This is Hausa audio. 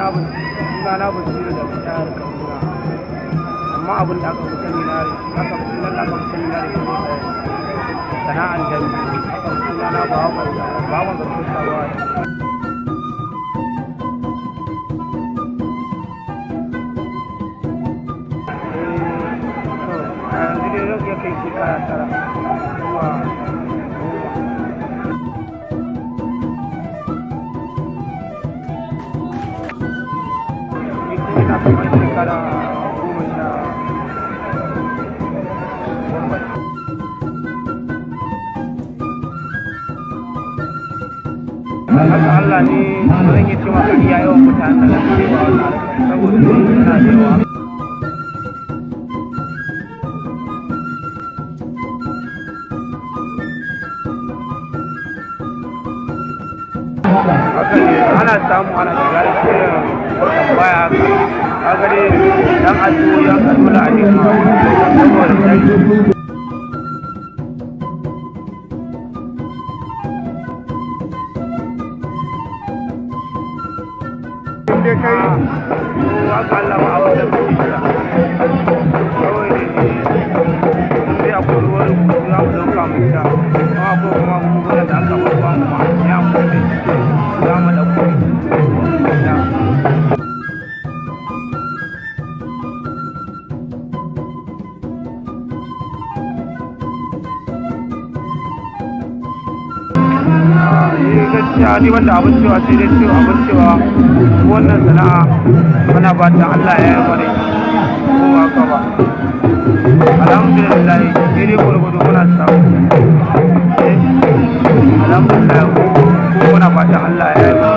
Sunana Basiru daga jihar Kaduna. Amma abin da aka fi sani na aka fi sunan da aka fi sani na da shi ne sana'an dambe. Aka fi sunana Bahagon Garkuwar Sabuwa. A yanzu dai zan iya kai shekara 9 zuwa 10. Ni tun ina kamar shekara 17. Haka Allah ne ba zan iya ce maka iya yawan mutanen da na fi ba saboda suna da yawa. Haka ne ana samu ana shiga da irin tambaya haka. Kaga dai dan addu'o'i haka dole a nema saboda tsari. Dai kai Ko haka Allah ba abin da muke jira. Kawai dai in dai akwai ruwan rubutu za mu ɗauka mu sha. In akwai kuma magungunan da aka babba mu ma ya amfani da shi za mu ɗauko mu sha. Ni gaskiya ni wanda abin cewa sai dai cewa abin cewa wannan sana'a muna fatan Allah ya yi mana ko ba haka ba. Alhamdulillah daidai gwargwado muna samu. Alhamdulillah ko muna fatan Allah ya yi mana.